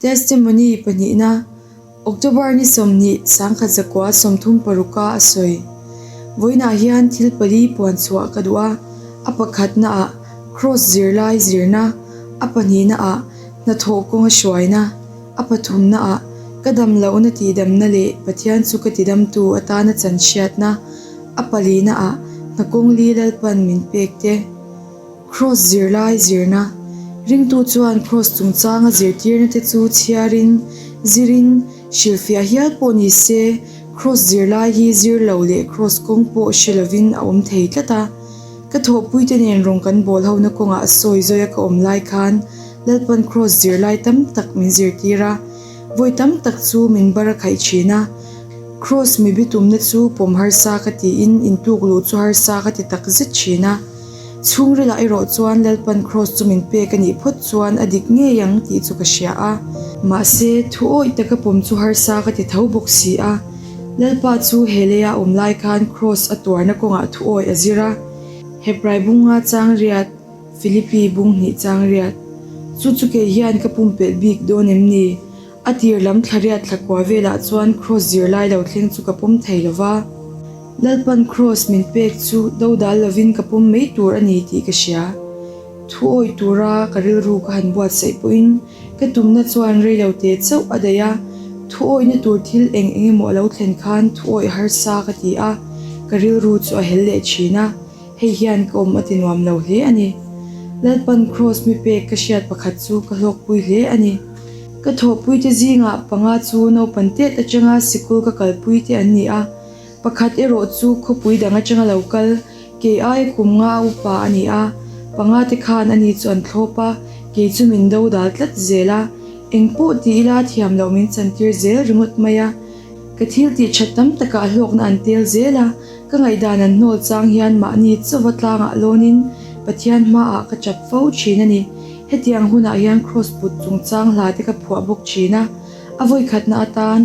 Testimony pahnihna, October ni 20 1936 a a sawi. Vawiinah hian thil pali puan chhuah ka duh a, a pakhatna ah Kraws zirlai zirna, a pahnihna ah hnathawh kawnga hruaina, a pathumna ah ka dam lohna tihdamna leh Pathian chu ka tidamtu atana chan hriatna, a palina ah hna kawng li Lalpan min pek te. Kraws zirlai zirna, Ringtu chuan kraws chungchanga zirtirna te chu chhiarin, zirin, hrilhfiah hial pawh ni se, kraws zirlai hi zir lo leh kraws kawng pawh hre lovin a awm thei tlat a. Ka thawhpuite nen rawn kan bawl hona kawngah sawi zawia ka awm lai khan Lalpan kraws zirlai tam tak min zirtir a, vawi tam tak chu min bar a khaih thin a. Kraws mi bitumna chu pawm harsa ka tiin intuk luh chu harsa ka ti tak zet thin a. Chhungrilah erawh chuan Lalpan Kraws chu min pek a nih phawt chuan a dik ngei ang tih chu ka hria a. Mahse, thu awih taka pawm chu harsa ka ti tho bawk si a. Lalpa chu he leia awm lai khan Kraws a tuarna kawngah thu awih a zir a. Hebrai bunga chang riat, Philippi bung hnih chang riat. Chu chu kei hian ka pumpelh bik dawn em ni? A tir lam thla riat thla kua velah chuan Kraws zirlai lo thleng chu ka pawm thei lo va. Lalpan Kraws min pek chu dodal lovin ka pawm mai tur a ni tih ka hria. Thu awih tura ka rilru ka han buatsaih pawhin ka tumna chuan rei lo te chauh a daih a, thu awihna tur thil eng eng emaw a lo thlen khan thu awih harsa ka ti a, ka rilru chu a hel leh thin a. Hei hian ka awm a ti nuam lo hle a ni. Lalpan Kraws mi pek ka hriat pakhat chu ka hlawkpui hle a ni. Ka thawhpuite zingah panga chu naupan tet atanga sikul ka kalpui te an ni a, pakhat erawh chu khawpui dang atanga lo kal, kei aia kum nga a upa a ni a, panga te khan ani chu an thlawp a, kei chu min do dal tlat zel a, engpawh ti ila thiam loh min chantir zel ringawt mai a. Ka thil tih that tam takah hlawkna an tel zel a, ka ngaihdan an hnawl chang hian mahni chauva tlangah lawnin Pathian hmaah ka chap fo thin a ni. Hetiang hunah hian Kraws put chungchang hla te ka phuah bawk thin a, a vawikhatna atan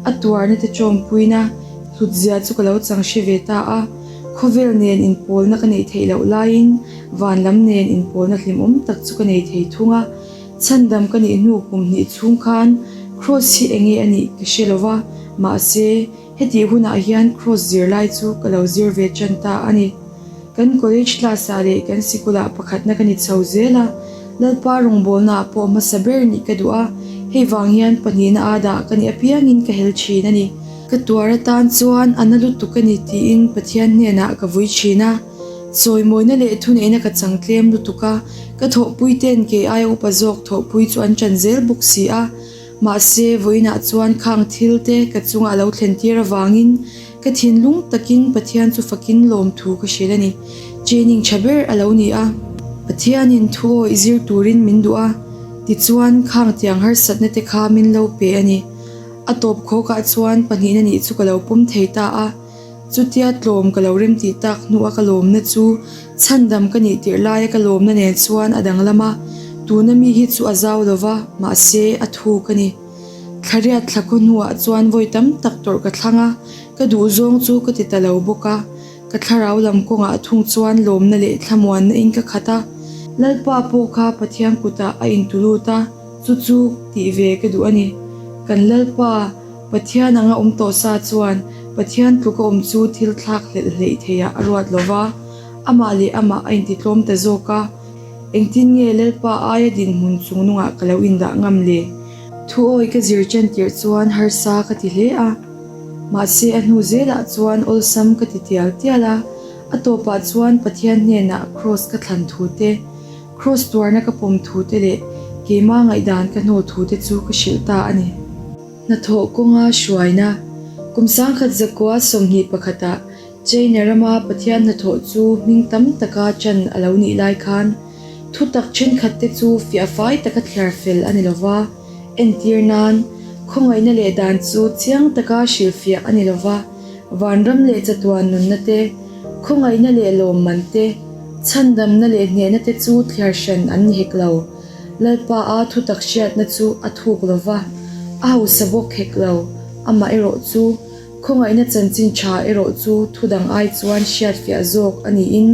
a tuarna te tawngpuina hlutzia chu ka lo chang hre ve ta a, khawvel nen inpawlna ka neih theih loh laiin van lam nen inpawlna hlimawm tak chu ka nei thei thung a. Chhandam ka nih hnu kum hnih chhung khan Kraws hi enge a nih ka hre lo va, mahse, hetih hunah hian Kraws zirlai chu ka lo zir ve tan ta a ni. Kan college class-ah leh kan sikulah pakhatna ka ni chho zel a, Lalpa rawngbawlnaah pawh hmasa ber nih ka duh a, hei vang hian pahnihna a dah ka nih apiangin ka hel thin a ni. Ka tuar atan chuan a na lutuk a ni tiin Pathian hnenah ka vui thin a. Sawimawina leh thuneihna ka chang tlem lutuk a, ka thawhpui ten kei aia upa zawk thawhpui chu an ṭan zel bawk si a. Mahse, vawiinah chuan khang thil te ka chunga a lo thlen tir avangin ka thinlung takin Pathian chu fakin lawmthu ka hrilh a ni. Training ṭha ber a lo ni a. Pathianin thu awih zir turin min duh a, tichuan khang tiang harsatna te kha min lo pe a ni. A tawp khawkah chuan pahnihna nih chu ka lo pawm thei ta a. Chutia tlawm ka lo remtih tak hnua ka lawmna chu chhandam ka nih tirh laia ka lawmna nen chuan a danglam a, tuna mi hi chu a zau lo va, mahse a thuk a ni. Thlariat thla khaw hnuah chuan vawi tam tak tawrh ka thlang a, ka duhzawng chu ka ti ta lo bawk a, ka thlarau lam kawngah thung chuan lawmna leh thlamuanna in ka khat a. Lalpa pawh kha Pathian kutah a intulut a, chu chu tih ve ka duh a ni. Kan Lalpa. Pathian anga awm tawh sa chuan Pathian tluka awm chu thil thlak hlelh hleih theiah a ruat lo va, amah leh amah a intitlawm ta zawk a. Engtin nge Lalpa aia dinhmun chung nungah ka lo indah ngam le? Thu awi ka zir ṭan tirh chuan harsa ka ti hle a, mahse a hnu zelah chuan awlsam ka ti tial tial a, a tawpah chuan Pathian hnenah kraws ka thlan thu te, Kraws tuarna ka pawm thu te leh keima ngaihdan ka hnawl thu te chu ka hrilh ta a ni. Hnathawh kawnga hruaina, Kum 1921 ah China rama Pathian hnathawh chu hming tam taka ṭan a lo nih lai khan thutak ṭhenkhat te chu fiah fai taka thliar fel a ni lo va. Entir nan, khawngaihna leh dan chu chiang taka hrilhfiah a ni lo va, vanram leh chatuan nunna te, khawngaihna leh lawmman te, chhandamna leh hnehna te chu thliar hran an ni hek lo. Lalpa a thutak hriatna chu a thuk lo va, a hausa bawk hek lo. Amah erawh chu, khawngaihna chanchin tha erawh chu thudang ai chuan hriatfiah zawk a niin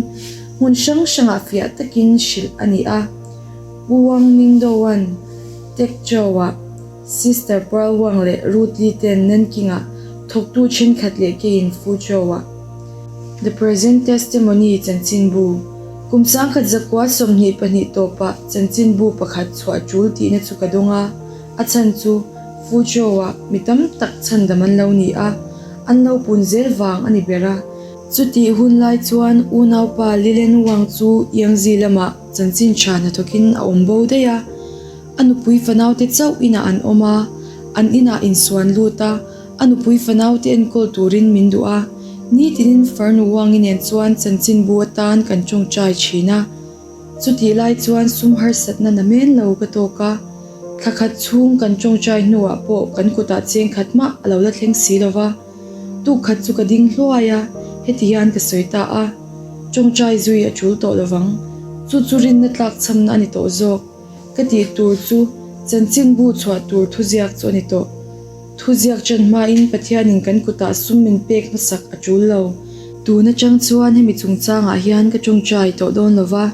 hmun hrang hrangah fiah takin hrilh a ni a. Pu Wang Mingdoan, Tek Chow-ah. Sister Pearl Wang leh Ruth Lee ten Nanking-ah thawktu thenkhat leh keiin Fuzhou-ah. The Present Testimony chanchinbu, Kum 1922 tawpah chanchinbu pakhat chhuah tul tihna chu ka dawng a, a chhan chu Fuzhou-ah mi tam tak chhandam an lo ni a, an lo pun zel vang a ni ber a. Chutih hun lai chuan unaupa Lilen Wang chu Yangtze lamah chanchin tha hnathawkin a awm bo daih a, a nupui fanaute chauh inah an awm a, an inah insuan lut a, a nupui fanaute enkawl turin min duh a, nitinin farnu Wangi nen chuan chanchinbu atan kan tawngtai thin a. Chutih lai chuan sum harsatna na men lo ka tawk a, thla khat chhung kan tawngtai hnuah pawh kan kutah cheng khat mah a lo la thleng si lo va. Tuk khat chu ka ding hluai a, heti hian ka sawi ta a, tawngtai zui a tul tawh lovang, chu chu rinna tlak chhamna a ni tawh zawk. Ka tih tur chu chanchinbu chhuah tur thuziak chu a ni tawh. Thuziak ṭan hmain Pathianin kan kutah sum min pek hmasak a ṭul lo. Tun aṭang chuan hemi chungchangah hian ka ṭawngṭai tawh dawn lo va,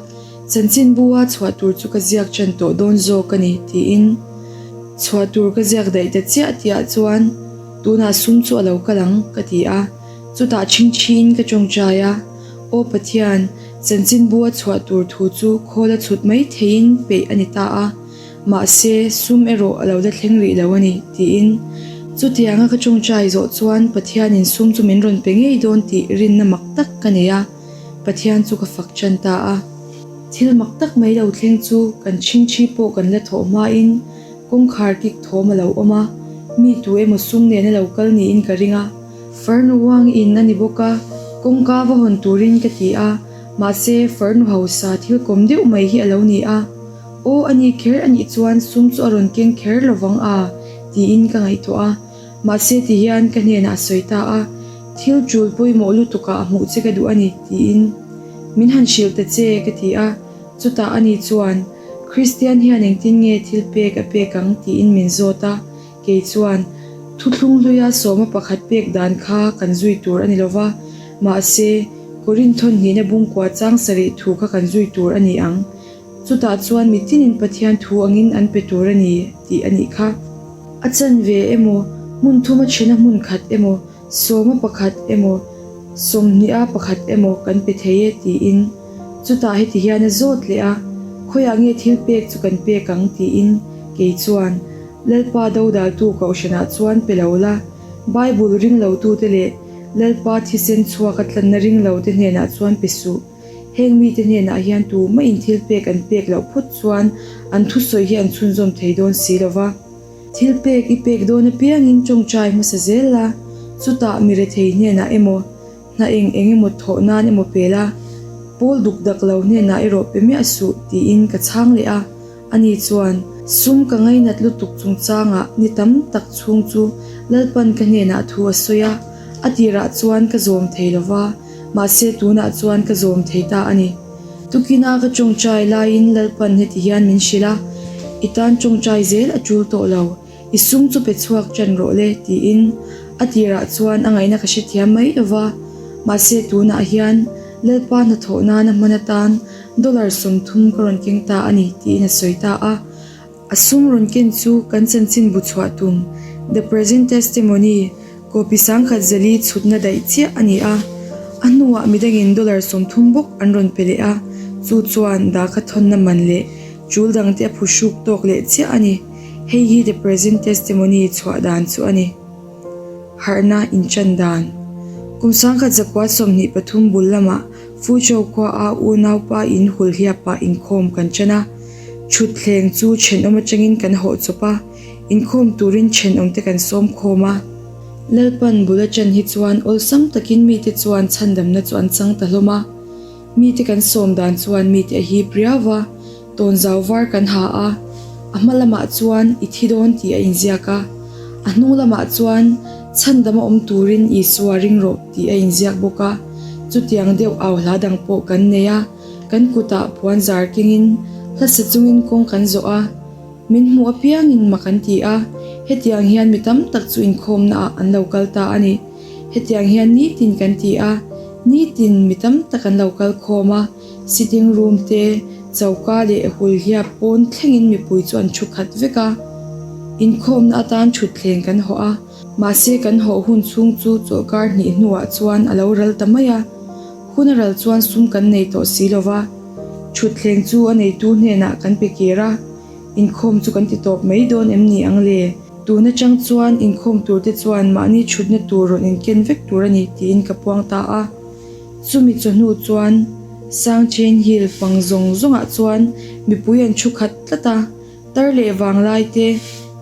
chanchinbu-a chhuah tur chu ka ziak ṭan tawh dawn zawk a ni, tiin chhuah tur ka ziak daih ta chiah tihah chuan tunah sum chu a lo kal ang, ka ti a. Chutah ṭhingṭhiin ka ṭawngṭai a, Aw Pathian, chanchinbu-a chhuah tur thu chu khawl a chhut mai theiin peih a ni ta a. Mahse, sum erawh a lo la thleng rih lo a ni, tiin. Chutianga ka tawngtai zawh chuan Pathianin sum chu min rawn pe ngei dawn tih rinna mak tak ka nei a, Pathian chu ka fak tan ta a. Thil mak tak mai lo thleng chu kan chhingchhi pawh kan la thawh hmain kawngkhar kik thawm a lo awm a, mi tu emaw sum nen a lo kal niin ka ring a. Farnu uang in a ni bawk a, kawngka va hawn turin ka ti a, mahse farnu hausa thil kawm deuh mai hi a lo ni a. Aw a ni kher a nih chuan sum chu a rawn keng kher lovang a, tiin ka ngaihtuah a. Mahse ti hian ka hnenah a sawi ta a, Thil tul pawimawh lutukah a hmuh che ka duh a ni, tiin. Min han hrilh ta che, ka ti a. Chutah a ni chuan, Kristian hian engtin nge thil pek a pek ang? tiin min zawt a. Kei chuan, Thuthlung hluia sawma pakhat pek dan kha kan zui tur a ni lova, mahse, Korinthon hnihna bungkua chang sarih thu kha kan zui tur a ni ang. Chutah chuan mi tinin Pathian thu angin an pe tur a ni tih a nih kha. A chanve emaw, hmun thuma thena hmun khat emaw, sawma pakhat emaw, sawmhniha pakhat emaw kan pe thei e tiin. Chutah heti hian a zawt leh a, Khawiah nge thil pek chu kan pek ang tiin kei chuan, Lalpa dodaltu kohhranah chuan pe lo la, Bible ring lotute leh Lalpa thisen chhuak a tlanna ring lote hnenah chuan pe suh. Heng mite hnenah hian tumah in thil pek an pek loh phawt chuan an thusawi hi an chhunzawm thei dawn si lo va. Thil pek i pek dawn apiangin tawngtai hmasa zel la, chutah mi rethei hnenah emaw, hna eng eng emaw thawh nan emaw pe la, pawl duk dak lo hnenah erawh pe miah suh tiin ka chhang leh a. Ani chuan, Sum ka ngainat lutuk chungchangah ni tam tak chhung chu Lalpan ka hnenah thu a sawi a, a tirah chuan ka zawm thei lo va, mahse tunah chuan ka zawm thei ta a ni. Tukina ka tawngtai laiin Lalpan heti hian min hrilh a, I tan tawngtai zel a tul tawh lo, i sum chu pe chhuak tan rawh le, tiin. A tirah chuan a ngaihna ka hrethiam mai lo va, mahse tunah hian Lalpa hnathawh nana hman atan Dollar 30 ka rawn keng ta a ni, tiin a sawi ta a. A sum rawn ken chu kan chanchin bu chhuah tum, The Present Testimony, copy 1004 chhutna daih chiah a ni a. A hnuah midangin dollar 30 bawk an rawn pe leh a, chu chuan dahkha thawnna man leh tul dangte a phuhruk tawk leh chiah a ni. Hei hi The Present Testimony chhuah dan chu a ni. Harhna inṭan dan. Kum 1923 bul lamah Fuzhou khua a unaupa in hulhiapah inkhawm kan ṭan a, ṭhutthleng chu ṭhenawm aṭangin kan hawh chawp a, inkhawm turin ṭhenawmte kan sawm khawm a. Lalpan bul a ṭan hi chuan awlsam takin mite chuan chhandamna chu an chang ta hlawm a. Mite kan sawm dan chuan mite a hip riau va, tawnzau var kan ha a, a hma lamah chuan i thi dawn tih a inziak a, a hnung lamah chuan chhandama awm turin Isua ring rawh tih a inziak bawk a, chutiang deuh au hla dang pawh kan nei a, kan kutah puan zar kengin hla sa chungin kawng kan zawh a, min hmuh apiangin mak an ti a, hetiang hian mi tam tak chu inkhawmna ah an lo kal ta a ni. Hetiang hian nitin kan ti a, nitin mi tam tak an lo kal khawm a, sitting room te, choka leh hulhiap pawn thlengin mipui chu an thu khat vek a. Inkhawmna atan thutthleng kan hawh a, mahse kan hawh hun chhung chu chawlhkar hnih hnuah chuan a lo ral ta mai a. Hun a ral chuan sum kan nei tawh si lo va, thutthleng chu a neitu hnenah kan pe kir a, inkhawm chu kan ti tawp mai dawn em ni ang le? Tun atang chuan inkhawm turte chuan mahni thutna tur rawn inken vek tur a ni tiin ka puang ta a. Chumi chawhnu chuan Sangchen Hill pang zawng zawngah chuan mipui an thu khat tlat a, tar leh vanglai te,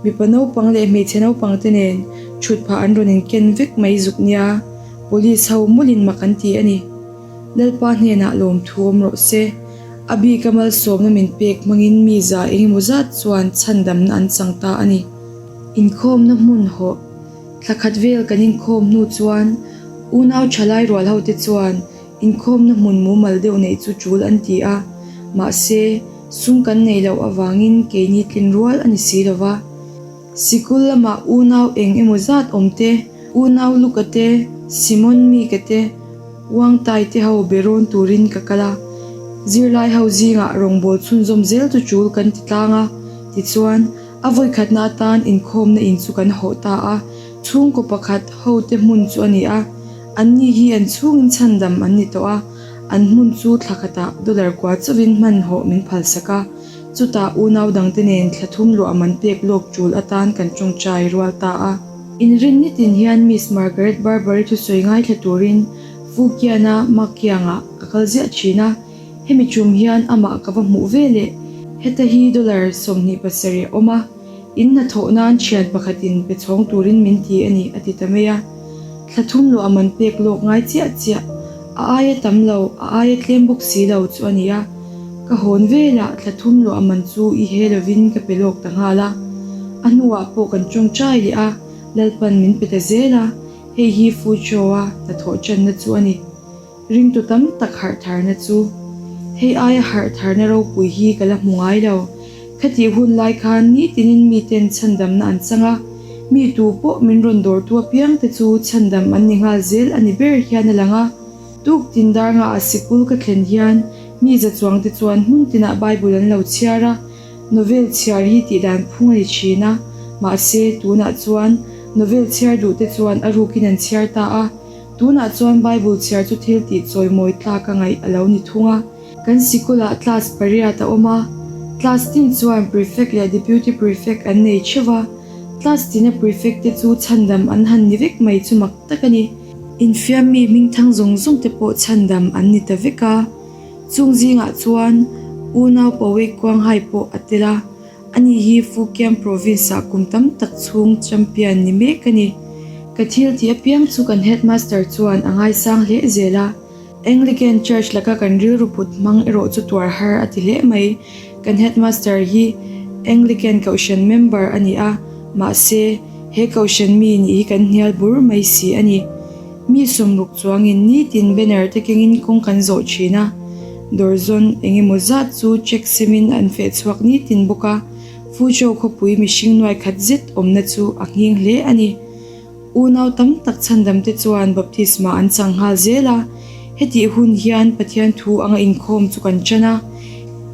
mipa naupang leh hmeichhe naupang te nen thut phah an rawn inken vek mai zuk nia, Police ho mawlin mak an ti a ni. Lalpa hnenah lawmthu awm rawh se. A bika malsawmna min pek hmangin mi za engemaw zat chuan chhandamna an chang ta a ni. Inkhawmna hmun hawh thla khat vel kan inkhawm hnu chuan unau thalai rual hote chuan inkhawmna hmun mumal deuh neih chu tul an ti a, mahse, sum kan nei loh avangin keini tlin rual a ni si lo va. Sikul lamah unau eng emaw zat awm te, unau Luka te, Simon Mika te, Wangtai te ho be rawn turin ka kal a. Zirlai ho zingah rawngbâwl chhunzawm zel chu ṭul kan ti tlang a, tichuan, a vawikhatna atan inkhawmna in chu kan hawh ta a. Chhungkaw pakhat ho te hmun chu a ni a, anni hi an chhungin chhandam an ni tawh a, an hmun chu thla khatah dollar kua chauhin hman hawh min phalsak a. Chutah unau dangte nen thla thum luah man pek lawk ṭul atan kan ṭawngṭai rual ta a. Inrin nitin hian Miss Margaret Barber-i thusawi ngaithla turin Fukiana Makiangah ka kal ziah ṭhin a, hemi ṭum hian amah ka va hmuh ve leh. Heta hi dollar 27 a awm a, in hnathawh nan ṭhian pakhatin pe chhawng turin min ti a ni, a ti ta mai a. Thla thum luah man pek lawk ngai chiah chiah, a aia tam lo, a aia tlem bawk si lo chu a ni a. Ka hawn velah thla thum luah man chu i he lovin ka pe lawk ta nghal a. A hnuah pawh kan tawngtai leh a, Lalpan min pe ta zel a, hei hi Fuzhou-a hnathawh channa chu a ni. Ringtu tam tak harh tharna chu. Hei aia harh tharna ropui hi ka la hmu ngai lo. Khatih hun lai khan nitinin miten chhandamna an chang a, mi tu pawh min rawn dawrtu apiangte chu chhandam an ni nghal zel a ni ber hian a lang a. Tuk tin dar nga ah sikul ka thlen hian mi za chuang te chuan hmun tinah Bible an lo chhiar a, novel chhiar hi tih dan phung a ni thin a, mahse tunah chuan novel chhiar duh te chuan a rukin an chhiar ta a, tunah chuan Bible chhiar chu thil tih chawimawi tlak a ngaih a lo ni thung a. Kan sikulah class pariat a awm a, class tin chuan prefect leh deputy prefect an nei theuh va, class tina prefect te chu chhandam an han ni vek mai chu mak tak a ni. Infiam mi hmingthang zawng zawng te pawh chhandam an ni ta vek a, chung zingah chuan unau Pawei Kuanghai pawh a tel a, ani hi Fukian Province ah kum tam tak chhung champion ni mek a ni. Ka thil tih apiang chu kan headmaster chuan a ngaisang hle zel a, Anglican Church laka kan rilru put hmang erawh chu tuar har a ti hle mai. Kan headmaster hi Anglican Kohhran member a ni a, mahse, he Kohhran mi nih hi kan hnial bur mai si a ni. Mi sawmruk chuangin nitin banner te kengin kawng kan zawh thin a, dawrzawn eng emaw zat chu check semin an feh chhuak nitin bawk a, Fuzhou khawpui mihring nuai khat zet awmna chu a nghing hle a ni. Unau tam tak chhandamte chuan baptisma an chang nghal zel a, hetih hun hian Pathian thu anga inkhawm chu kan ṭan a,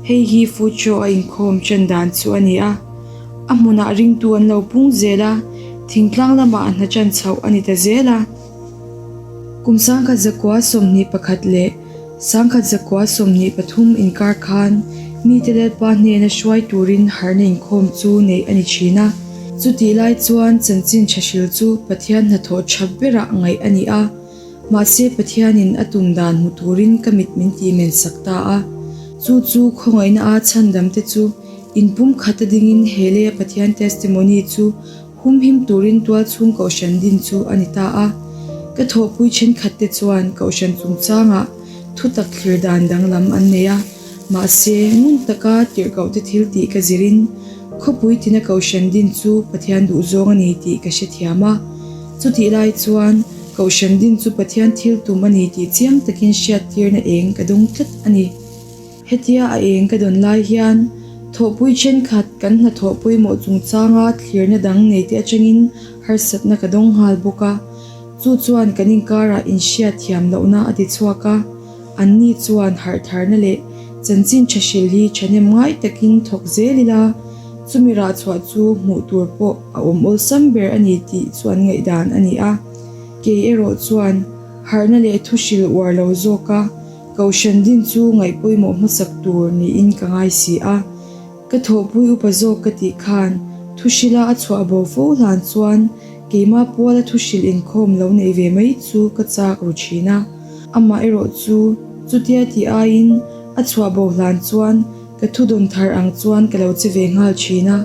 hei hi Fuzhou a inkhawm ṭan dan chu a ni a. A hmunah ringtu an lo pung zel a, thingtlang lamah a hna ṭan chhoh a ni ta zel a. Kum 1921 leh 1923 inkar khan mite Lalpa hnena hruai turin harhna inkhawm chu neih a ni thin a. Chutih lai chuan chanchin tha hril chu Pathian hnathawh tha berah ngaih a ni a, mahse Pathianin a tum dan hmu turin ka mit min tih men sak ta a. Chu chu khawngaihna a chhandamte chu inpumkhat a dingin he leia Pathian testimony chu Humhim turin tualchhung kohhran din chu a ni ta a. Ka thawhpui thenkhatte chuan kohhran chungchangah thutak thlir dan danglam an nei a, mahse ngun taka tirhkohte thil tih ka zirin khawpui tina kohhran din chu Pathian duhzawng a ni tih ka hrethiam a. Chutih lai chuan kohhran din chu Pathian thil tum a ni tih chiang takin hriattirna eng ka dawng tlat a ni. Hetia a eng ka dawn lai hian thawhpui thenkhat kan hnathawh pawimawh chungchanga thlirna dang nei te atangin harsatna ka dawng nghal bawk a. Chu chuan kan inkarah inhriat thiam lohna a ti chhuak a, anni chuan harhtharna leh chanchin tha hrilh hi thahnem ngai takin thawk zel ila. Chumi rah chhuah chu hmuh tur pawh a awm awlsam ber a ni tih chu an ngaihdan a ni a. Kei erawh chuan harhna leh thu hrilh uar lo zawka kohhran din chu ngaih pawimawh hmasak tur niin ka ngai si a. Ka thawhpui upa zawk ka tih khan thu hrila a chhuah bo fo hlan chuan keima puala thu hrilh inkhawm lo neih ve mai chu ka chak ru thin a. Amah erawh chu chutia tih aiin a chhuah bo hlan chuan ka thu dawn thar ang chuan ka lo che ve nghal thin a.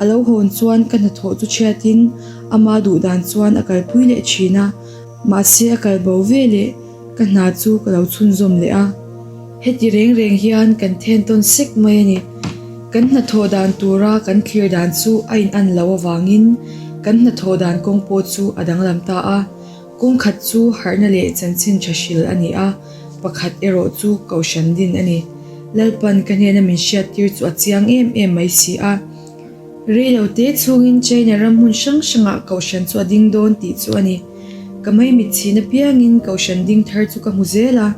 A lo hawn chuan ka hnathawh chu chhiatin ama duh dan chuan a kalpui leh thin a, mahse a kal bo ve leh ka hna chu ka lo chhunzawm leh a. Heti reng reng hian kan then tawn sek mai a ni. Kan hnathawh dan tura kan thlir dan chu a in-an lo avangin kan hnathawh dan kawng pawh chu a danglam ta a. Kawng khat chu harhna leh chanchin tha hril a ni a, pakhat erawh chu kohhran din a ni. Lalpan ka hnena min hriattir chu a chiang em em mai si a. Reilo te chhungin China ram hmun hrang hrangah kohhran chu a ding dawn tih chu a ni. Ka maimit chhin apiangin kohhran ding thar chu ka hmu zel a.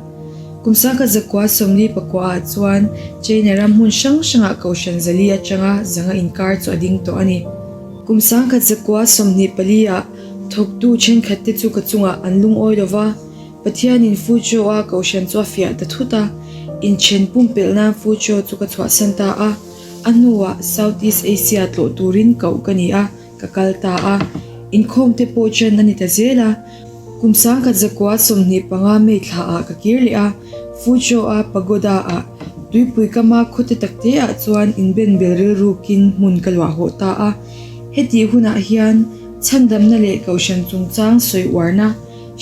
Kum sangkhat zakua 44 ah chuan China ram hmun hrang hrangah kohhran zali atanga zanga inkar chu a ding tawh a ni. Kum sangkhat zakua 24 ah thawktu thenkhat te chu ka chungah an lungawi lo va, Pathianin Fuzhou-a kohhran chu a fiah ta thut a, inthen pumpelh nan Fuzhou chu ka chhuahsan ta a. A hnuah South East Asia tlawh turin koh ka ni a, ka kal ta a. Inkhawm te pawh ṭan a ni ta zel a. Kum 1925 May thlaah ka kir leh a, Fuzhou-a Pagoda-ah tuipui kama khawte takte-ah chuan inbenbel rilrukin hmun ka luah hawh ta a. Hetih hunah hian chhandamna leh kohhran chungchang sawi uarna,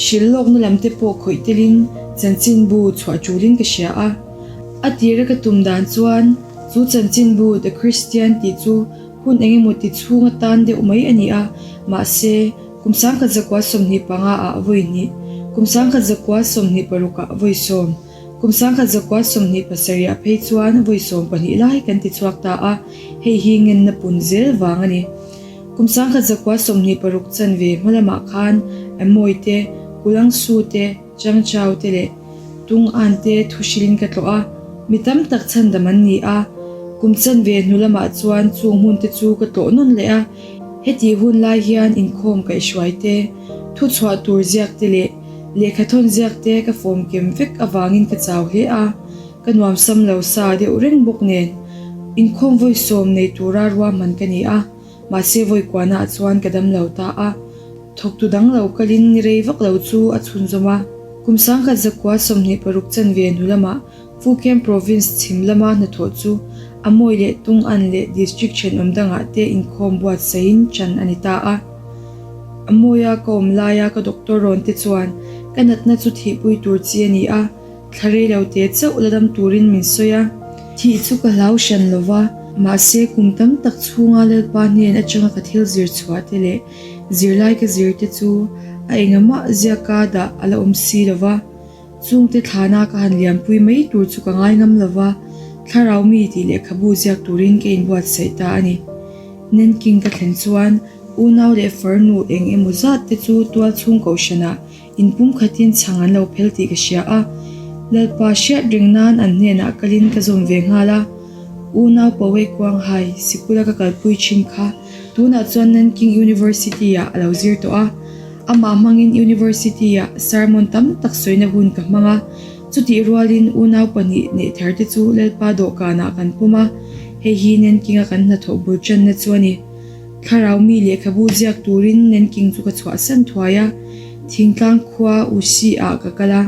hrilh lawkna lam te pawh khawih telin chanchinbu chhuah ṭulin ka hria a. A tira ka tum dan chuan chu chanchinbu The Christian tih chu hun eng emaw ti chhung atan deuh mai a ni a, mahse, kum 1925 ah vawi hnih, kum 1926 ah vawi sawm, kum 1927 ah phei chuan vawi 12 lai kan ti chhuak ta a, hei hi ngenna pun zel vang a ni. Kum 1926 chanve hma lamah khan Amoy te, Kulangsu te, Changchau te leh Tung An te thu hrilhin ka tlawh a, mi tam tak chhandam an ni a. Kum chanve hnu lamah chuan chung hmun te chu ka tlawh nawn leh a, hetih hun lai hian inkhawm kaihhruai te, thu chhuah tur ziak te leh lehkhathawn ziak te ka fawm kem vek avangin ka chau hle a, ka nuamsam lo sa deuh reng bawk nen inkhawm vawi sawm nei tura ruahman ka ni a. Mahse vawi kuanah chuan ka dam lo ta a, thawktu dang lo kalin ni rei vak lo chu a chhunzawm a. Kum 1926 chanve hnu lamah Fukien Province chhim lama hnathawh chu Amoy leh Tung'an leh District thenawm dangah te inkhawm buatsaihin ṭan a ni ta a. Amoy-a ka awm laia ka doctor rawn te chuan ka natna chu thihpui tur chi a ni a, Thla rei lo te chauh la dam turin min sawi a. Thih chu ka hlau hran lo va, mahse kum tam tak chhunga Lalpa hnen atanga ka thil zir chhuah te leh zirlai ka zir te chu a engamah ziaka dah a la awm si lo va. Chungte thlana ka han liampui mai tur chu ka ngai ngam lo va, thlarau mi tih lehkhabu ziak turin ka inbuatsaih ta a ni. Nanking ka thlen chuan unau leh farnu eng emaw zat te chu tualchhung kohhranah Inpumkhatin chhang an lo phel tih ka hria a, Lalpa hriat reng nan an hnenah kalin ka zawm ve nghal a. Unau Pawei Kuanghai sikula ka kalpui thin kha tunah chuan Nanking University-ah a lo zir tawh a. Amah hmangin University-ah sermon tam tak sawina hun ka hmang a. Chutih rualin unau pahnih neih thar te chu Lalpa dawhkanah kan pawm a, hei hi Nanking-a kan hnathawh bul tanna chu a ni. Thlarau mi lehkhabu ziak turin Nanking chu ka chhuahsan thuai a. Thingtlang khua Usi ah ka kal a,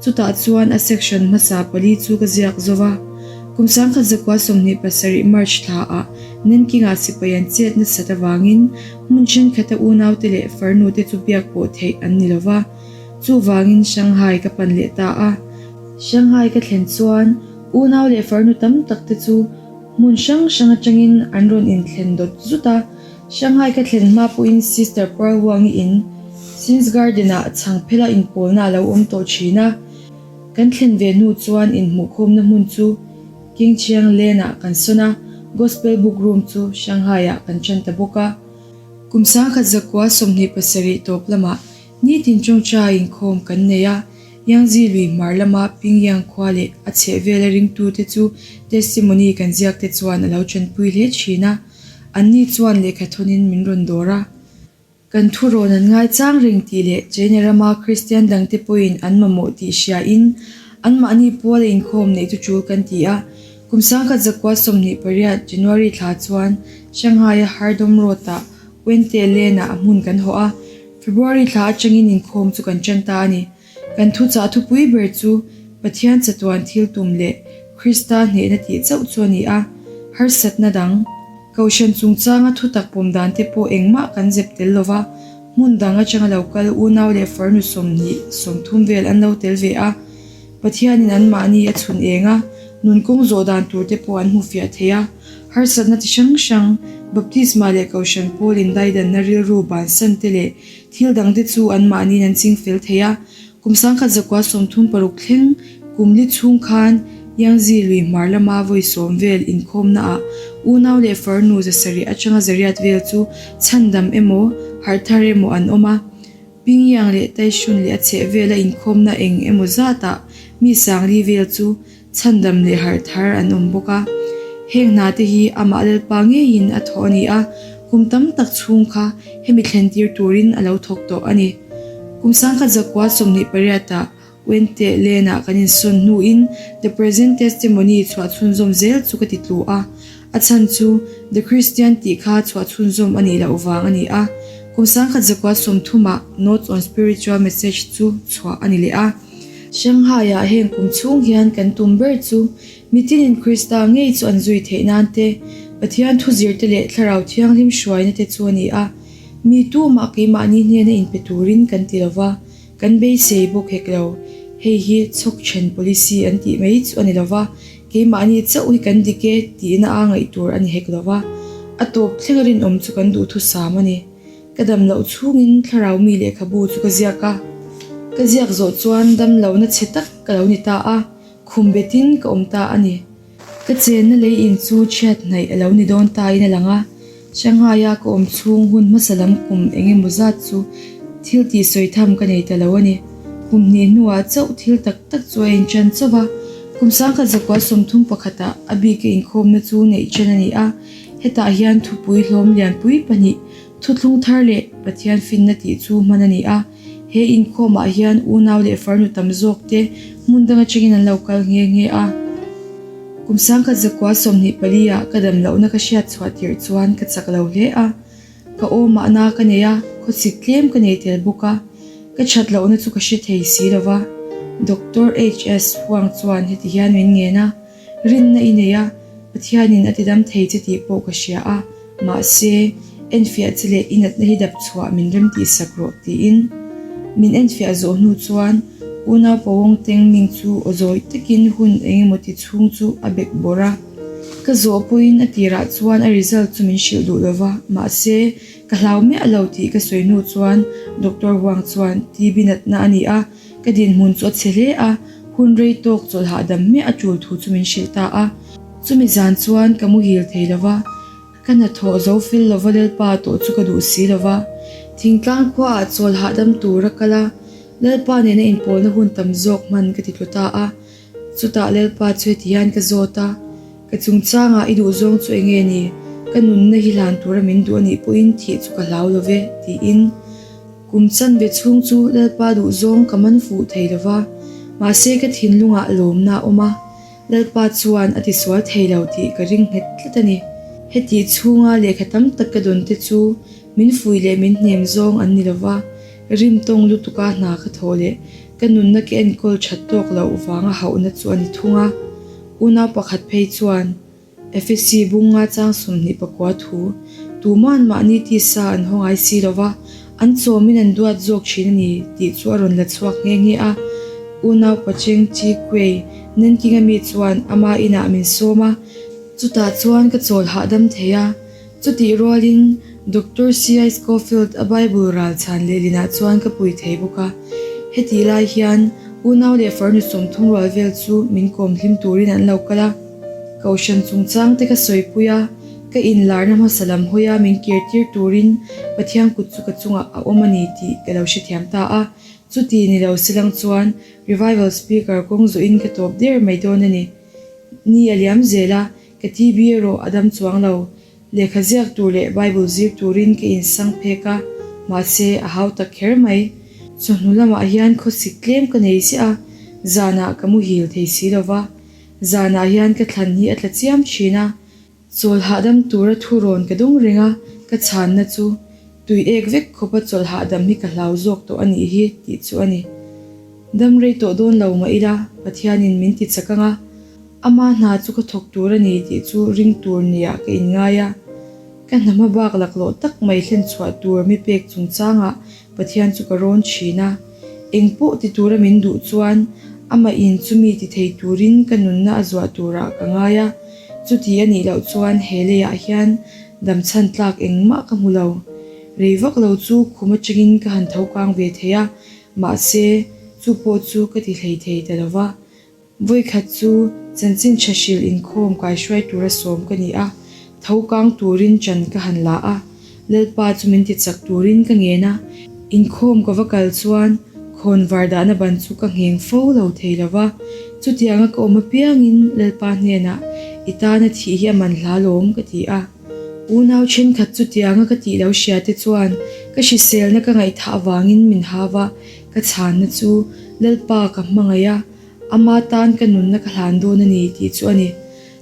chutah chuan a section hmasa pali chu ka ziak zo va. Kum 1927 March thla ah Nanking ah sipai an chet nasat avangin hmun thenkhat a unaute leh farnute chu biak pawh theih an ni lo va. Chuvangin Shanghai ka pan leh ta a. Shanghai ka thlen chuan unau leh farnu tam tak te chu hmun hrang hrang atangin an rawn inthlen dawt zut a. Shanghai ka thlen hma pawhin Sister Pearl Wang-i in Sins Garden-ah chhangphela inpawlna a lo awm tawh thin a. Kan thlen ve hnu chuan inhmuhkhawmna hmun chu Qingqiang Lane-ah kan sawn a, Gospel Book Room chu Shanghai-ah kan ṭan ta bawk a. Kum 1927 tawp lamah nitin ṭawngṭai inkhawm kan nei a, Yangtze lui hmar lama Pingyang khua leh a chhehvela ringtute chu testimony kan ziakte chuan a lo ṭanpui hle thin a. Anni chuan lehkha thawnin min rawn dawr a. Kan thurawn an ngaichang reng tih leh China rama Kristian dangte pawhin an mamawh tih hriain anmahni puala inkhawm neih chu tul kan ti a. Kum 1928 January thla chuan Shanghai-a Hardom Road-ah Wente Lane-ah a hmun kan hawh a, February thla atangin inkhawm chu kan tan ta a ni. Kan thuchah thupui ber chu Pathian chatuan thil tum leh Krista hnehna tih chauh chu a ni a, harsatna dang, Kohhran chungchanga thutak pawm dan te pawh engmah kan zep tel lo va, hmun dang atanga lo kal unau leh farnu 20, 30 vel an lo tel ve a. Pathianin anmahni a chhun eng a, nun kawng zawh dan tur te pawh an hmu fiah thei a. Harsatna ti hrang hrang, baptisma leh Kohhran pawl indaidanna rilru bansan te leh thil dang te chu anmahniin an ching fel thei a. Kum 1936 thleng kum li chhung khan Yangtze lui hmar lama vawi sawm vel inkhawmnaah unau leh farnu 700 atanga 800 vel chu chhandam emaw, harh thar emaw an awm a. Pingyang leh Taishun leh a chheh vela inkhawmna eng emaw zatah mi 40 vel chu chhandam leh harh thar an awm bawk a. Heng hna te hi amah Lalpa ngeiin a thawh a ni a, kum tam tak chhung kha hemi thlen tir turin a lo thawk tawh a ni. Kum 1928 ah Wente Lane ah kan insawn hnuin The Present Testimony chhuah chhunzawm zel chu ka ti tlu a, a chhan chu The Christian tih kha chhuah chhunzawm a nih loh vang a ni a. Kum 1930 ah Notes on Spiritual Message chu chhuah a ni leh a. Shanghai-ah heng kum chhung hian kan tum ber chu mitinin Krista ngei chu an zui theih nan te, Pathian thu zirte leh Thlarau Thianghlim hruaina te chu a ni a. Mi tumah keimahni hnena inpe turin kan ti lo va, kan beisei bawk hek lo. Hei hi chhawk then policy an tih mai chu a ni lo va, keimahni chauh hi kan dik e tihna a ngaih tur a ni hek lo va. A tawp thlenga rinawm chu kan duhthusam a ni. Ka dam loh chhungin thlarau mi lehkhabu chu ka ziak a, ka ziak zawh chuan dam lohna chhe tak ka lo ni ta a, khum betin ka awm ta a ni. Ka chenna lei in chu chhiat hnaih a lo ni dawn tain a lang a, Shanghai-a ka awm chhung hun hmasa lam kum eng emaw zat chu thil tih sawi tham ka nei ta lo a ni. Kum hnih hnuah chauh thil tak tak chu a inṭan chauh a, kum 1931 ah a bike inkhawmna chu neih ṭan a ni a, hetah hian thupui hlawm lianpui pahnih Thuthlung thar leh Pathian finna tih chu hman a ni a, he inkhawmah hian unau leh farnu tam zawk te hmun dang atangin an lo kal nghe nghe a. Kum 1924 ah ka dam lohna ka hriat chhuah tirh chuan ka chak lo hle a, ka aw mahna ka nei a, khawchhit tlem ka nei tel bawk a, ka that lohna chu ka hre thei si lo va. Doctor HS Huang chuan heti hian min ngen a. Rinna i nei a, Pathianin a tidam thei che tih pawh ka hria a, mahse, enfiah che leh i natna hi dap chhuah min rem tih sak rawh tiin min enfiah zawh hnu chuan unau Pawng Teng Ming chu aw zawi takin hun eng emaw ti chhung chu a bek bawrh a. Ka zawh pawhin a tirah chuan a result chu min hrilh duh lova, mahse, ka hlau miah lo tih ka sawi hnu chuan Doctor Huang chuan TB natna a ni a, Ka dinhmun chu a chhe hle a, hun rei tawk chawlh hahdam hmiah a tul thu chu min hrilh ta a. Chumi zan chuan ka muhil thei lo va, ka hnathawh zo fel lova Lalpa tawh chu ka duh si lo va. Thingtlang khuaah chawlh hahdam tur a kal a, Lalpa nena inpawlna hun tam zawk hman ka ti tlu ta a. Chutah Lalpa chu heti hian ka zawt a, Ka chungchangah i duhzawng chu enge ni? Ka nunna hi hlan tura min duh a nih pawhin thih chu ka hlau lo ve, tiin. Kum chanve chhung chu Lalpa duhzawng ka man fuh thei lo va, mahse ka thinlungah lawmna a awm a, Lalpa chuan a tisual thei lo tih ka ring nghet tlat a ni. Hetih chhunga lehkha tam tak ka dawn te chu min fuih leh min hnem zawng an ni lo va, rimtawng lutuka hna ka thawh leh ka nunna ka enkawl that tawk loh vanga hauhna chu a ni thung a. Unau pakhat phei chuan. Efesi bung nga chang 24 thu, Tuman mahni tisa an haw ngai si lo va, an chawmin an duat zawk thin a ni tih chu a rawn la chhuak nghe nghe a. Unau Pacheng Chi Kuei, Nanking-a mi chuan ama inah min sawm a, chutah chuan ka chawl hahdam thei a. Chutih rualin Doctor C.I. Scofield a Bible ral chhan lehlinah chuan ka pui thei bawk a. Hetih lai hian unau leh farnu 30 rual vel chu min kawm hlim turin an lo kal a. Kohhran chungchang te ka sawipui a, ka inlarna hmasa lam hawia min kir tir turin Pathian kut chu ka chungah a awm a ni tih ka lo hrethiam ta a. Chuti ni lo silang chuan Revival Speaker kawng zawhin ka tawp der mai dawn a ni. Ni a liam zel a, ka TB erawh a dam chuang lo. Lehkha ziak tur leh Bible zir turin ka insang phek a, mahse a hau tak kher mai. Chawhnu lamah hian khawsik tlem ka nei ziah a, zanah ka muhil thei si lo va. Zanah hian ka thlan hi a tla chiam thin a, chawl hahdam tura thu rawn ka dawng reng a, ka chhanna chu tui ek vek khawpa chawlh hahdam hi ka hlau zawk tawh a nih hi tih chu a ni. Dam rei tawh dawn lo mah ila, Pathianin min ti chak ang a, ama hna chu ka thawk tur a ni tih chu ring tur niah ka inngai a. Ka hna hma bak laklawh tak mai hlen chhuah tur mi pek chungchangah Pathian chu ka rawn thin a, eng pawh ti tura min duh chuan amah in chumi ti thei turin ka nunna a zuah turah ka ngai a, chuti a nih loh chuan he leiah hian damchhan tlak engmah ka hmu lo. Rei vak lo chu khum atangin ka han tho kang ve thei a, mahse chu pawh chu ka ti hlei thei ta lo va. Vawikhat chu chanchin tha hrilh inkhawm kaihruai tura sawm ka ni a, tho kang turin chan ka han la a, Lalpa chu min ti chak turin ka ngen a, inkhawm ka va kal chuan khawn var dahna ban chu ka ngheng fo lo thei lo va, chutianga ka awm apiangin Lalpa hnenah i tana thih hi a man hla lawm ka ti a. Unau thenkhat chutianga ka tih lo hria te chuan ka hriselna ka ngaihthah avangin min hau a, ka chhanna chu Lalpa ka hmangaih a, Ama tan ka nunna ka hlan dawn a ni tih chu a ni.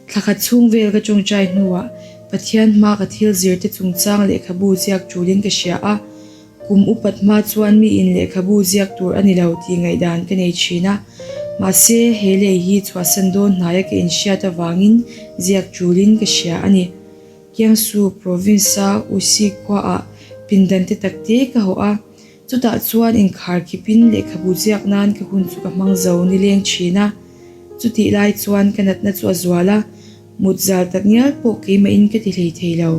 Thla khat chhung vel ka tawngtai hnuah Pathian hma ka thil zir te chungchang lehkhabu ziak tulin ka hria a, kum upat hma chuan miin lehkhabu ziak tur a ni lo tih ngaihdan ka nei thin a. Mahse, he lei hi chhuahsan dawn hnaia ka inhriat avangin ziak tulin ka hria a ni. Kiangsu Province-a Usi khuaah pindan te takte ka hawh a. Chutah chuan inkhar khipin lehkhabu ziak nan ka hun chu ka hmang zo nileng thin a. Chutih lai chuan ka natna chu a zual a, mut zal tak ngial pawh keimahin ka ti hlei thei lo.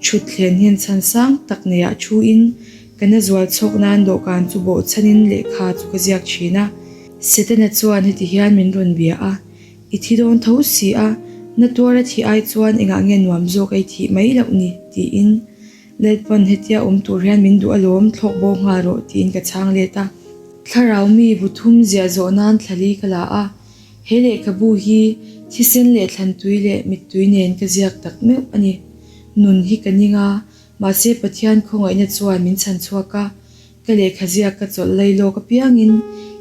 Thut thlen hian chhan sang tak neiah thuin ka na zual chhawk nan dawhkan chu bawhchhanin lehkha chu ka ziak thin a. Setana chuan heti hian min rawn bia a, I thi dawn tho si a, na tuara thih ai chuan engah nge nuam zawk ei thih mai loh ni? tiin. Lalpawn hetia awm tur hian min duh alawm, thlawk bo nghal rawh tiin ka chhang let a. Thlarau mi bu thum ziah zawh nan thlali ka la a, he lehkhabu hi thisen leh thlantui leh mittui nen ka ziak tak meuh a ni. Nun hi ka ning a, mahse Pathian khawngaihna chuan min chhan chhuak a, ka lehkha ziak ka chawlh lai lawk apiangin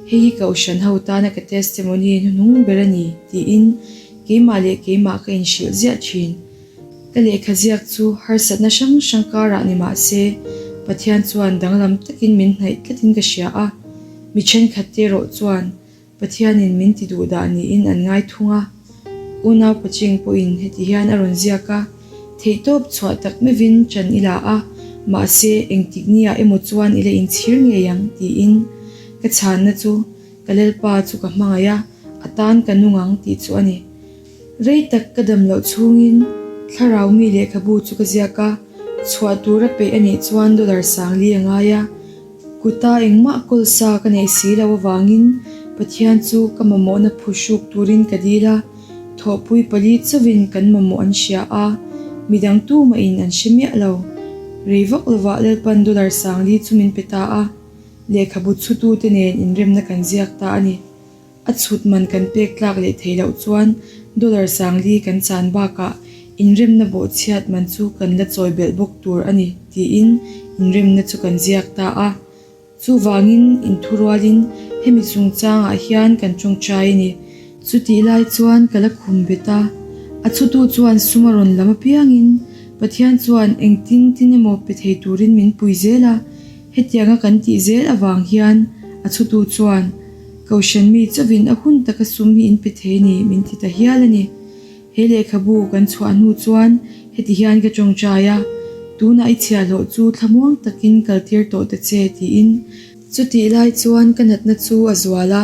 hei hi Kohhran ho tana ka testimony hnuhnung ber a ni tiin keimah leh keimah ka inhrilh ziah thin. Ka lehkha ziak chu harsatna hrang hrang karah ni mah se, Pathian chuan danglam takin min hnaih tlatin ka hria a. Mi thenkhat te erawh chuan Pathianin min ti duh dah niin an ngai thung a. Unau Paching pawhin heti hian a rawn ziak a, Theihtawp chhuah tak meuhin ṭan i la a, mahse engtik niah emaw chuan i la inchhir ngei ang, tiin ka chhanna chu ka Lalpa chu ka hmangaih a, a tan ka nung ang tih chu a ni. Rei tak ka dam loh chhungin thlarau mi lehkhabu chu ka ziak a, chhuah tura peih a nih chuan dollar sangli a ngai a. Kuta engmah kawl sa ka neih si loh avangin Pathian chu ka mamawhna phuhruk turin ka dil a, thawhpui pali chauhin kan mamawh an hria a, midang tumahin an hre miah lo. Rei vak lovah Lalpan dollar sangli chu min pe ta a, lehkhabu chhutute nen inremna kan ziak ta a ni. A chhut man kan pek tlak leh theih loh chuan dollar sangli kan chan bakah inremna bawhchhiat man chu kan la chawi belh bawk tur a ni tiin inremna chu kan ziak ta a. Chuvangin inthurualin hemi chungchangah hian kan tawngtai a ni. Chutih lai chuan ka la khum bet a, a chhutu chuan sum a rawn lam apiangin Pathian chuan engtin tin emaw pe thei turin min pui zel a, hetianga kan tih zel avang hian a chhutu chuan Kohhran mi chauhin a hun taka sum hi in pe thei ni min ti ta hial a ni. He lehkhabu kan chhuah hnu chuan heti hian ka tawngtai a, Tunah i chhiahhlawh chu thlamuang takin kaltir tawh ta che tiin. Chutih lai chuan ka natna chu a zual a,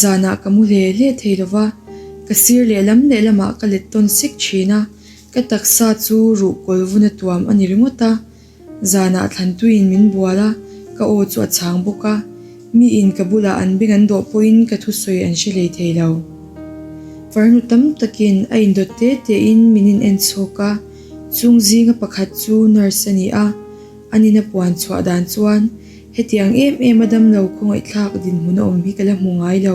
zanah ka mu hle hle thei lo va, ka sir lehlam lehlamah ka let tawn sek thin a, ka taksa chu ruh kawl vuna tuam a ni ringawt a. Zanah thlantuiin min bual a, ka aw chu a chhang bawk a. Miin ka bulah an beng an dawh pawhin ka thusawi an hre hlei thei lo. Farnu tam takin a indawt te tein min in en chhawk a, chung zinga pakhat chu nurse a ni a, a nina puan chhuah dan chuan hetiang em em a damlo khawngaihthlak dinhmun a awm hi ka la hmu ngai lo,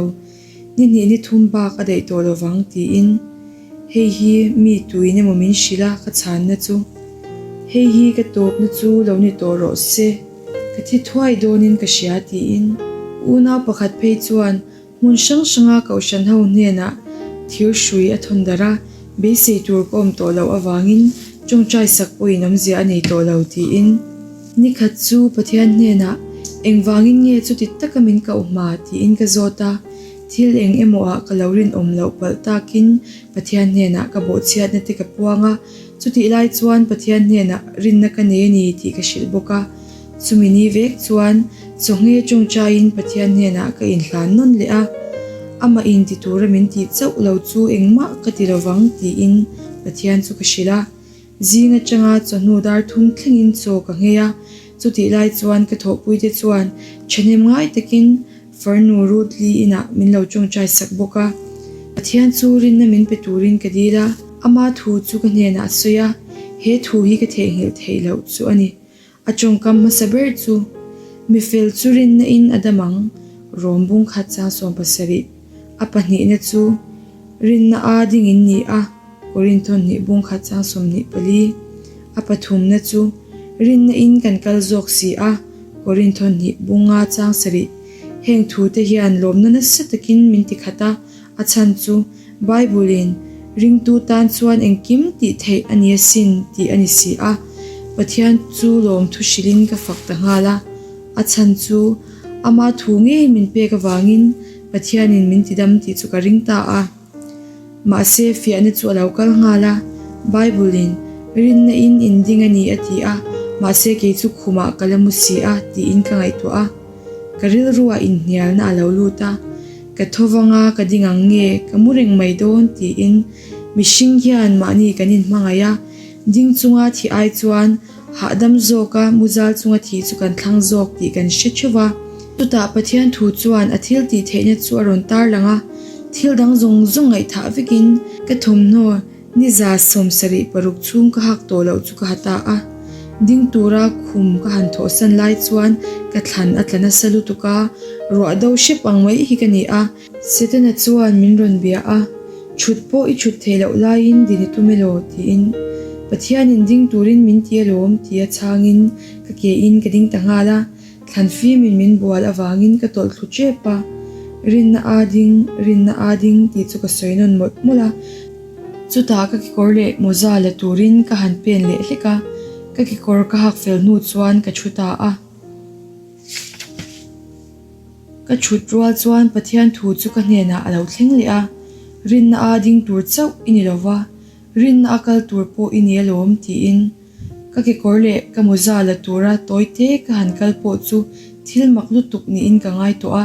ni hnih ni thum bak a daih tawh lovang tiin hei hi mi tuin emaw min hrilh a ka chhanna chu. Hei hi ka tawpna chu lo ni tawh rawh se, ka thi thuai dawnin ka hria tiin unau pakhat phei chuan hmun hrang hranga kohhran ho hnenah thir hrui a thawn darh a, beisei tur ka awm tawh loh avangin tawngtai sak pawhin awmzia a nei tawh lo tiin. Ni khat chu Pathian hnenah engvangin nge chuti taka min koh hma tiin ka zawt a, thil eng emaw ah ka lo rinawm loh palh takin Pathian hnenah ka bawhchhiatna te ka puang a, chutih lai chuan Pathian hnenah rinna ka nei a ni tih ka hrilh bawk a. Chumi ni vek chuan chawhnge tawngtaiin Pathian hnenah ka inhlan nawn leh a, amah in ti tura min tih chauh lo chu engmah ka ti lovang tiin Pathian chu ka hrilh a. Zing atanga chawhnu dar thum thlengin chaw ka nghei a, chutih lai chuan ka thawhpuite chuan thahnem ngai takin Farnu Ruth Lee inah min lo tawngtai sak bawk a. Pathian chu rinna min pe turin ka dil a, ama thu chu ka hnenah a sawi a, he thu hi ka theihnghilh theih loh chu a ni. A tawngkam hmasa ber chu, Mi fel chu rinna in a dam ang, Rom bung khat chang 70. A pahnihna chu, Rinna a ding in ni a, Korinth hnih bung khat chang 24. A pathumna chu, Rinna in kan kal zawk si a, Korinth hnih bung nga chang sarih. Heng thu te hian lawmna nasa takin min ti khat a, a chhan chu, Bible in, Ringtu tan chuan engkim tih theih a ni asin tih a ni si a. Pathian chu lawmthu hrilhin ka fak ta nghal a. A chhan chu ama thu ngei min pek avangin Pathianin min tidam tih chu ka ring ta a. Mahse fiahna chu a lo kal nghal a, Bible in, Rinna in inding a ni a ti a, mahse kei chu khumah ka la mu si a tiin ka ngaihtuah a. Ka rilruah inhnialna a lo lut a, ka tho vanga ka ding ang nge ka mu reng mai dawn tiin mihring hian mahni kan inhmangaih a, ding chunga thih ai chuan hahdam zawka muzal chunga thih chu kan thlang zawk tih kan hre theuh va. Chutah Pathian thu chuan a thil tih theihna chu a rawn tarlang a, thil dang zawng zawng ngaihthah vekin ka thawmhnaw Ni 76 chhung ka hak tawh loh chu ka ha ta a, ding tura khum ka han thawhsan lai chuan ka thlan a tla nasa lutuk a, ruah do hrep ang mai hi ka ni a. Setana chuan min rawn bia a, Chhut pawh i chhut theih loh laiin din i tum elaw? tiin. Pathianin ding turin min ti alawm tia chhangin ka ke in ka ding ta nghal a, thlan fimin min bual avangin ka tawlh thlu tep a, Rinna a ding, rinna a ding tih chu ka sawi nawn mawlh mawlh a. Chutah ka kekawr leh mawza la turin ka han pen leh hlek a, ka kekawr ka hak fel hnu chuan ka thu ta a. Ka thut rual chuan Pathian thu chu ka hnenah a lo thleng leh a, Rinna a ding tur chauh i ni lova, rinna a kal tur pawh i ni alawm tiin ka kekawr leh ka mawza la tura tawi te ka han kal pawh chu thil mak lutuk niin ka ngai tawh a,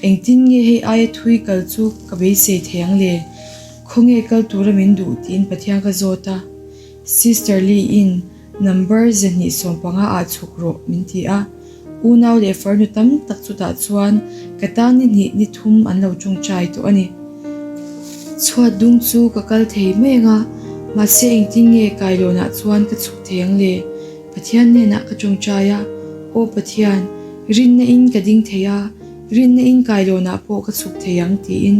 engtin nge hei aia thui kal chu ka beisei thei ang le? Khawnge kal tura min duh tiin Pathian ka zawt a, Sister Lee in number 215 ah chhuk rawh min ti a, unau leh farnu tam tak chutah chuan ka tan ni hnih ni thum an lo tawngtai tawh a ni. Chhuat dung chu ka kal thei mai ang a, mahse engtin nge kailawnah chuan ka chhuk thei ang le? Pathian hnenah ka tawngtai a, Aw Pathian, rinna in ka ding thei a, rinna in kailawnah pawh ka chhuk thei ang tiin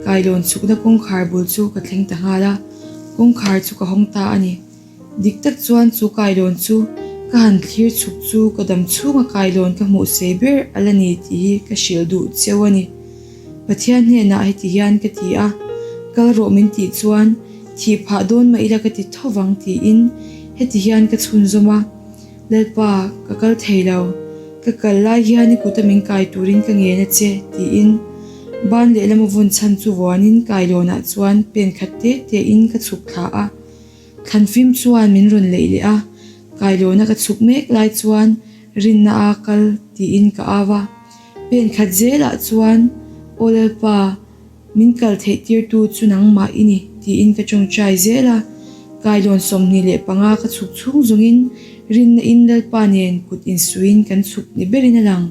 kailawn chhukna kawngkhar bul chu ka thleng ta nghal a, kawngkhar chu ka hawng ta a ni. Dik tak chuan chu kailawn chu ka han thlir chhuk chu ka dam chhunga kailawn ka hmuh sei ber a la ni tih hi ka hrilh duh cheu a ni. Pathian hnenah heti hian ka ti a, kal rawh min tih chuan thih phah dawn mah ila ka ti tho vang tiin heti hian ka chhunzawm a, Lalpa, ka kal thei lo, ka kal lai hian i kuta min kai turin ka ngen a che tiin ban lehlam a vawn chhan chu vuanin kailawnah chuan pen khat te tein ka chhuk thla a. Thlanfim chuan min rawn leih leh a, kailawna ka chhuk mek lai chuan rinna a kal tiin ka au a. Pen khat zelah chuan, Aw Lalpa, min kal theih tirtu chu nangmah i ni tiin ka tawngtai zel a. Kailawn 25 ka chhuk chhung zawngin rinna in Lalpa nen kut insuiin kan chhuk ni berin a lang.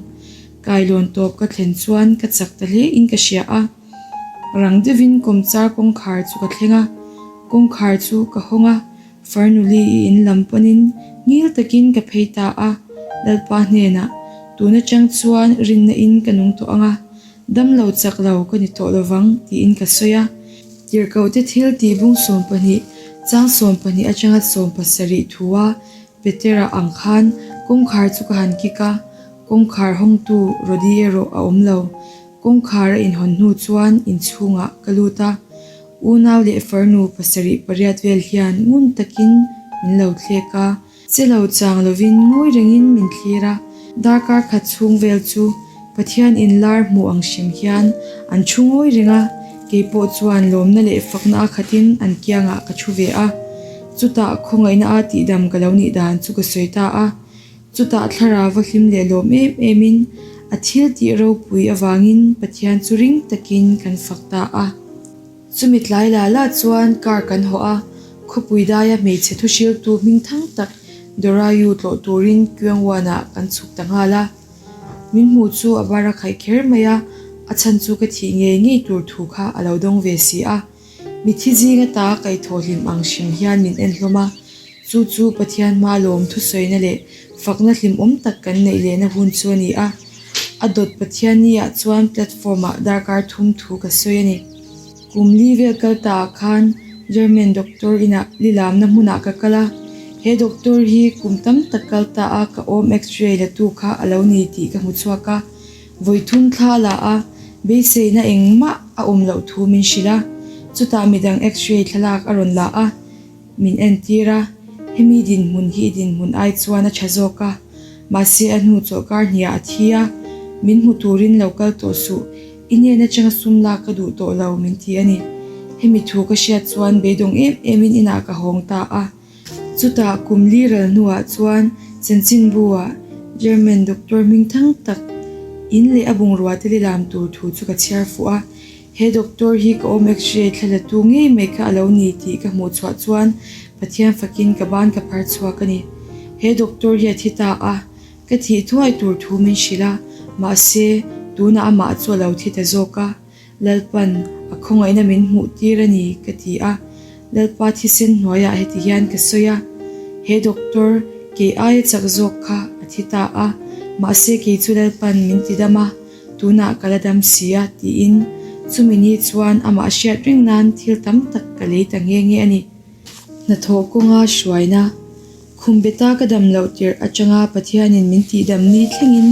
Kailawn tawp ka thlen chuan ka chak ta hle in ka hria a. Rang deuhin kawmchar kawngkhar chu ka thleng a, kawngkhar chu ka hawng a, Farnuli i in lam panin ngil takin ka phei ta a, Lalpa hnenah, Tun atang chuan rinna in ka nung tawh ang a, dam lo chak lo ka ni tawh lovang tiin ka sawi a. Tirhkohte thil tih bung 12, chang 12 atanga 17 thu a. Petera ang khan kawngkhar chu ka han kik a, kawngkhar hawngtu Rody erawh a awm lo. Kawngkhar a inhawn hnu chuan inchhungah ka lut a, unau leh farnu pasarih pariat vel hian ngun takin min lo thlek a. Che lo chang lovin ngawi rengin min thlir a, darkar khat chhung vel chu Pathian inlar hmuh ang hrim hian an thu ngawi reng a, kei pawh chuan lawmna leh fakna a khatin an kiangah ka thu ve a. Chutah khawngaihna a tihdam ka lo nih dan chu ka sawi ta a. Chutah thlarau va hlim leh lawm em emin a thil tih ropui avangin Pathian chu ring takin kan fak ta a. Chumi tlai la la chuan car kan hawh a, khawpui daia hmeichhe thuhriltu hming thang tak Dorayu tlawh turin Kyungwon-ah kan chhuk ta nghal a. Min hmuh chu a bar a khaih kher mai a, a chhan chu ka thih ngei ngei tur thu kha a lo dawng ve si a. Mithi zing ata kaihthawh hlim ang hrim hian min en hlawm a, chu chu Pathian hma lawm thusawina leh fakna hlimawm tak kan neih lehna hun chu a ni a. A dawt Pathian ni ah chuan platform ah darkar thum thu ka sawi a ni. Kum li vel kal ta ah khan German doctor inah lilamna hmunah ka kal a, he doctor hi kum tam tak kal ta a ka awm x-ray la tu kha a lo ni tih ka hmu chhuak a. Vawi thum thla la a, beiseina engmah a awm loh thu min hrilh a, chutah midang x-ray thlalak a rawn la a, min entir a, hemi dinhmun hi i dinhmun ai chuan a tha zawk a, mahse a hnu chawlhkar hniah a thi a, min hmu turin lo kal tawh suh, i hnen atanga sum lak ka duh tawh lo min ti a ni. Hemi thu ka hriat chuan beidawng em emin inah ka hawng ta a. Chutah kum li ral hnuah chuan chanchinbu ah German doctor hming thang tak in leh a bungrua te lilam tur thu chu ka chhiar fuh a. He doctor hi ka awm x-ray thla la tu ngei mai kha a lo ni tih ka hmuh chhuah chuan Pathian fakin ka ban ka phar chhuak a ni. He doctor hi a thi ta a, ka thih thuai tur thu min hrilh a, mahse tunah amah chu a lo thi ta zawk a. Lalpan a khawngaihna min hmuh tir a ni ka ti a, Lalpa thisen hnuaiah heti hian ka sawi a, he doctor kei aia chak zawk kha a thi ta a, mahse kei chu Lalpan min ti dam a, tunah ka la dam si a tiin chumi ni chuan amah hriat reng nan thil tam tak ka lei ta nghe nghe a ni. Hnathawh kawnga hruaina Khumbeta ka dam loh tirh atanga Pathianin min tihdam ni thlengin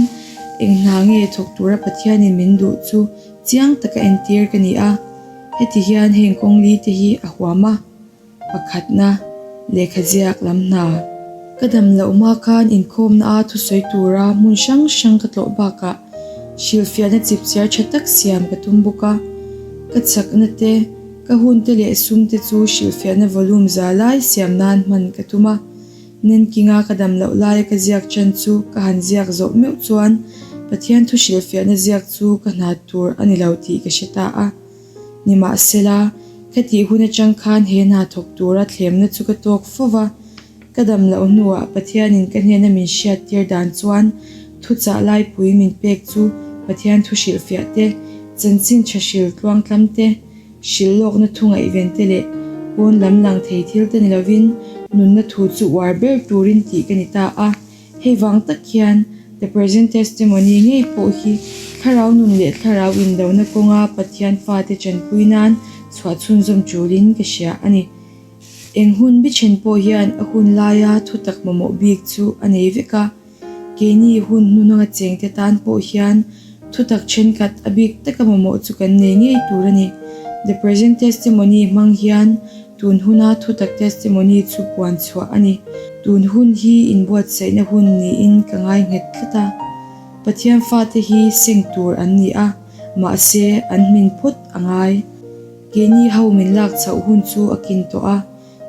eng hna nge thawk tura Pathianin min duh chu chiang taka entir ka ni a. Heti hian heng kawng li te hi a huam a. Pakhatna, lehkha ziak lam hna. Ka dam loh hma khan inkhawmna a thusawi tura hmun hrang hrang ka tlawh bakah hrilhfiahna chipchiar tha tak siam ka tum bawk a. Ka chakna te, Ka hunte leh sumte chu hrilhfiahna volume za lai siam nan hman ka tum a. Nenkinga ka dam loh laia ka ziak chan chu ka han ziak zawh meuh chuan Pathian thu hrilhfiahna ziak chu ka hna tur a ni lo tih ka hre ta a. Nimahsela, ka tih hun atang khan he hna thawk tura thlemna chu ka tawk fo va. Ka dam loh hnuah Pathianin ka hnena min hriattir dan chuan thuchah laipui min pek chu Pathian thu hrilhfiah te, chanchin tha hril tluangtlam te, Hrilh lawkna thu ngaihven te leh pawn lam lang thei thil te ni lovin nunna thu chu uar ber turin tih ka ni ta a. Hei vang tak hian The Present Testimony ngei pawh hi thlarau nun leh thlarau indona kawnga Pathian fate tanpui nan chhuah chhunzawm tulin ka hria a ni. Eng hun bichhen pawh hian a hun laia thutak mamawh bik chu a nei vek a. Keini hun hnuhnunga chengte tan pawh hian thutak thenkhat a bik taka mamawh chu kan nei ngei tur a ni. The Present Testimony hmang hian tun huna thutak testimony chu puan chhuah a ni. Tun hun hi inbuatsaihna hun niin ka ngai nghet tlat a. Pathian fate hi seng tur an ni a, mahse an hmin phawt a ngai. Keini ho min lak chhoh hun chu a kin tawh a.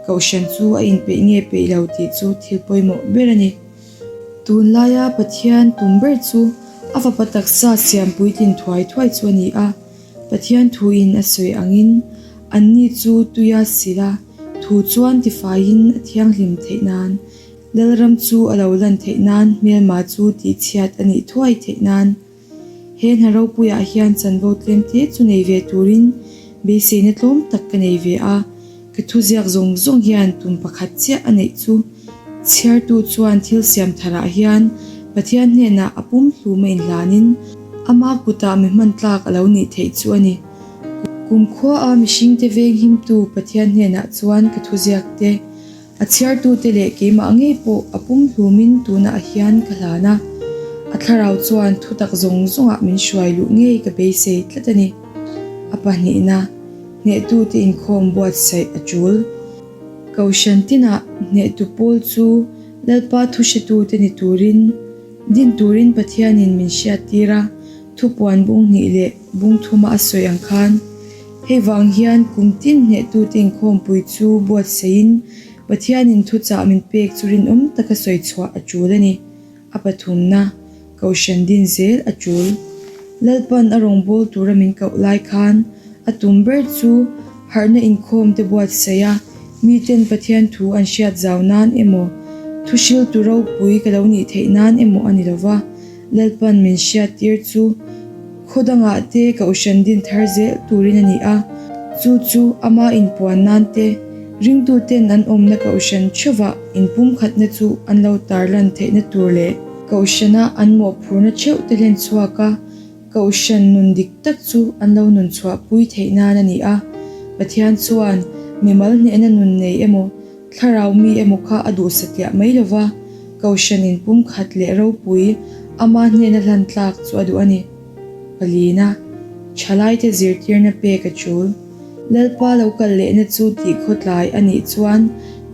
Kohhran chu a inpeih nge peih lo tih chu thil pawimawh ber a ni. Tunlaia Pathian tum ber chu a fapa taksa siam puitlin thuai thuai chu a ni a. Pathian thuin a sawi angin anni chu tuia sila thu chuan tifaiin a thianghlim theih nan, Lalram chu a lo lan theih nan, hmelma chu tihchhiat a nih thuai theih nan. He hna ropuiah hian chanvo tlem te chu nei ve turin beiseina tlawm tak ka nei ve a, ka thuziak zawng zawng hian tum pakhat chiah a neih chu. Chhiartu chuan thil siam tharah hian Pathian hnenah a pum hlum a inhlanin ama kutah mi hman tlak a lo nih theih chu a ni. Kumkhua a mihringte venghimtu Pathian hnenah chuan ka thuziak te. A chhiartute leh keimah ngei pawh a pumhlumin tunah hian ka hlan a, a thlarau chuan thutak zawng zawngah min hruai luh ngei ka beisei tlat a ni. A pahnihna, hnehtute inkhawm buatsaih a tul. Kohhran tinah hnehtu pawl chu Lalpa thuhretute ni turin, din turin Pathianin min hriattir a, thupuan bung hnih leh bung thuma a sawi ang khan. Hei vang hian kum tin hnehtute inkhawmpui chu buatsaihin Pathianin thuchah min pek chu rinawm taka sawi chhuah a tul a ni. A pathumna, Kohhran din zel a tul. Lalpan a rawngbâwl tura min koh lai khan a tum ber chu harhna inkhawmte buatsaih a, miten Pathian thu an hriat zau nan emaw, thu hriltu ropui ka lo nih theih nan emaw a ni lo va. Lalpan min hriattir chu khaw dangah te Kohhran din thar zel turin a ni a, chu chu ama inpuan nan te, ringtuten an awmna Kohhran theuhvah inpumkhatna chu an lo tarlan theihna tur leh Kohhrana an mawhphurna theuh te hlen chhuak a, Kohhran nun dik tak chu an lo nun chhuahpui theih nan a ni a. Pathian chuan mimal hnehna nun nei emaw, Thlarau mi emaw kha a duh satliah mai lo va, Kohhran in pumkhat leh ropui ama hnena hlan tlak chu a duh a ni. Palina, Thalaite zirtirna pek a tul. Lalpa lo kal lehna chu tih khawtlai a nih chuan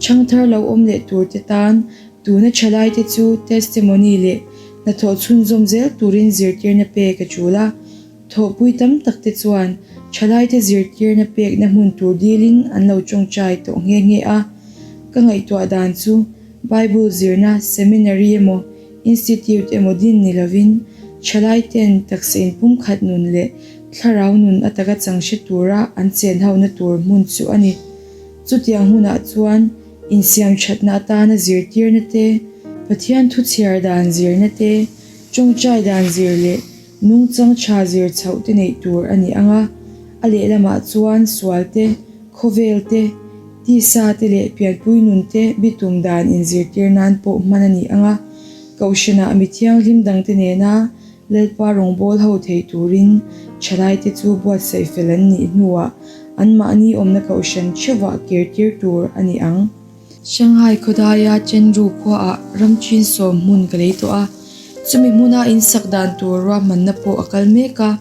chhangthar lo awm leh turte tan tuna thalaite chu testimony leh hnathawh chhunzawm zel turin zirtirna pek a tul a. Thawhpui tam tak te chuan thalaite zirtirna pekna hmun tur dilin an lo tawngtai tawh nghe nghe a. Ka ngaihtuah dan chu Bible zirna seminary emaw institute emaw din ni lovin thalaiten taksa inpumkhat nun leh thlarau nun a taka chang hre tura an chen hona tur hmun chu a ni. Chutiang hmunah chuan insiam thatna atana zirtirna te, Pathian thu chhiar dan zirna te, tawngtai dan zir leh Nungchang tha zir chhoh te neih tur a ni ang a, a lehlamah chuan sual te, khawvel te, tisa te leh pianpui nun te bitum dan inzirtir nan pawh hman a ni ang a, Kohhranah mi thianghlim dangte nena Lalpa rawngbâwl ho thei turin thalaite chu buatsaih fel an nih hnuah anmahni awmna Kohhran theuhvah kirtir tur a ni ang. Shanghai khawdaia Chenru khuaah ramchin sawm hmun ka lei tawh a, chumi hmuna in sak dan tur ruahmanna pawh a kal mek a,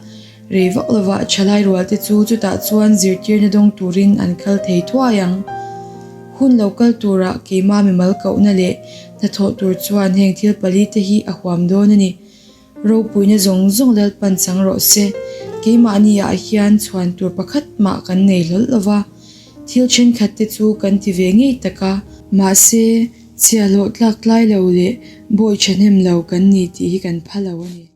rei vak lovah thalai rualte chu chutah chuan zirtirna dawng turin an kal thei thuai ang. Hun lo kal turah keimah mimal kohna leh hnathawh tur chuan heng thil palite hi a huam dawn a ni. Ropuina zawng zawng Lalpan chang rawh se, keimahni ah hian chhuan tur pakhat mah kan nei hlawl lo va, thil thenkhat te chu kan ti ve ngei tak a, mahse chhiahhlawh tlak tlai lo leh bawi thahnem lo kan ni tih hi kan pha lo a ni.